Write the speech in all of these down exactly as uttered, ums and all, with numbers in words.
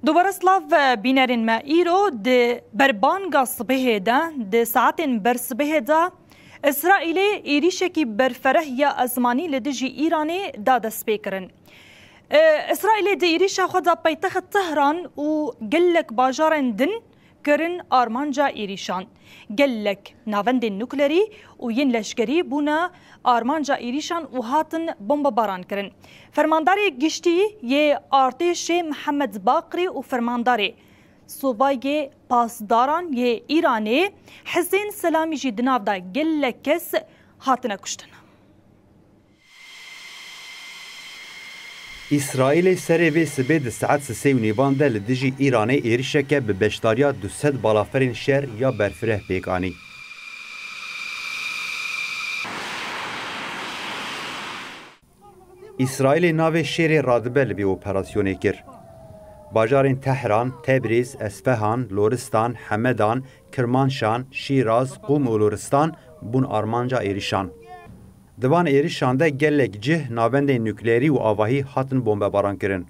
Dubare silav, bînerên me, îro di berbanga sibehê de, di saetên bersibehê de Îsraîlê êrîşekî berfereh ya ezmanî li dijî Îranê da destpêkirin. E, Îsraîlê di êrîşa xwe de paytext Tehran û gelek bajarên din kirin armanca êrîşan. Gelek navendên nuklerî û yên leşkerî bûne armanca êrîşan û hatin bombebaran kirin. Fermandarê giştî yê artêşê Mihemed Baqrî û fermandarê Subayê Pasdaran yê Îranê Hisên Selamî jî di nav de gelek kes hatine kuştin. Îsraîlê serê vê sibê di saet sisê û nîvan de li dijî Îranê êrişeke bi beşdariya du sed balaferên şer ya berfireh pêk anî. Îsraîlê navê şêrê radibe li vê operasyonê kir. Bajarên Tehran, Tebrîz, Esfehan, Loristan, Hemedan, Kirmanşan, Şîraz, Qûm û Loristan bûn armanca êrişan. Di van êrişan de gelek cih, navendên nukleerî û avahî hatin bombebaran kirin.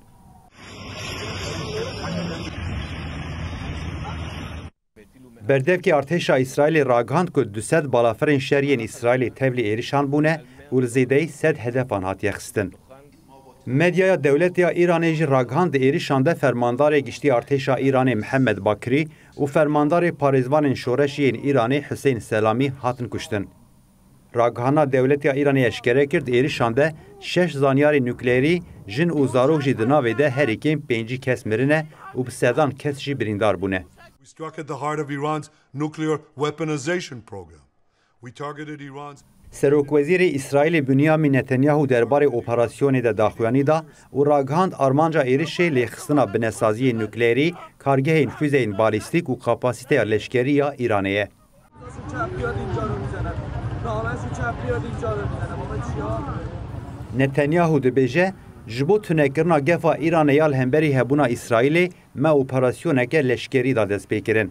Berdevkê artêşa Îsraîlê ragihand ku du sed balaferên şer yên Îsraîlê tevlî êrişan bûne û li zêdeyî sed hedefan hatiye xistin. Medyaya dewletê ya Îranê jî ragihand di êrişan de fermandarê giştî artêşa Îranê Mihemed Bakirî û fermandarê parêzvanên şoreşî yên Îranê Huseyîn Selamî hatin kuştin. Ragihandina dewletê ya Îranê eşkere kir, di êrişan de şeş zanyarê nukleerî, jin û zarok jî di navê de herî kêm pêncî kes mirine û bi sedan kes jî birîndar bûne. We struck at the heart of Iran's nuclear weaponization program. We targeted Iran's Serokwezîrê Îsraîlê Binyamin Netanyahu derbarê operasyonê de daxuyanî da û ragihand armanca êrişê lêxistina binesaziyên nukleerî, kargehên fuzeyên balîstîk û kapasîteya leşkerî ya Îranê ye. Netanyahu dibêje, ji bo tunekirina gefa Îranê ya li hemberî hebûna Îsraîlê me operasyoneke leşkerî da destpêkirin.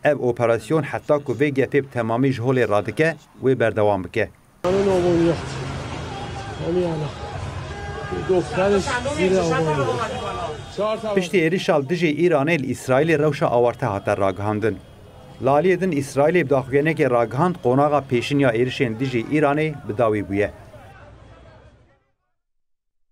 Ev operasyon heta ku vê gefê bi temamî ji holê radike, wê berdewam bike. Piştî êrişa li dijî Îranê li Îsraîlê rewşa awarte hate ragihandin. Li aliyê din Îsraîlê bi daxuyaniyekê ragihand qonaxa pêşîn ya êrişên dijî Îranê bi dawî bûye.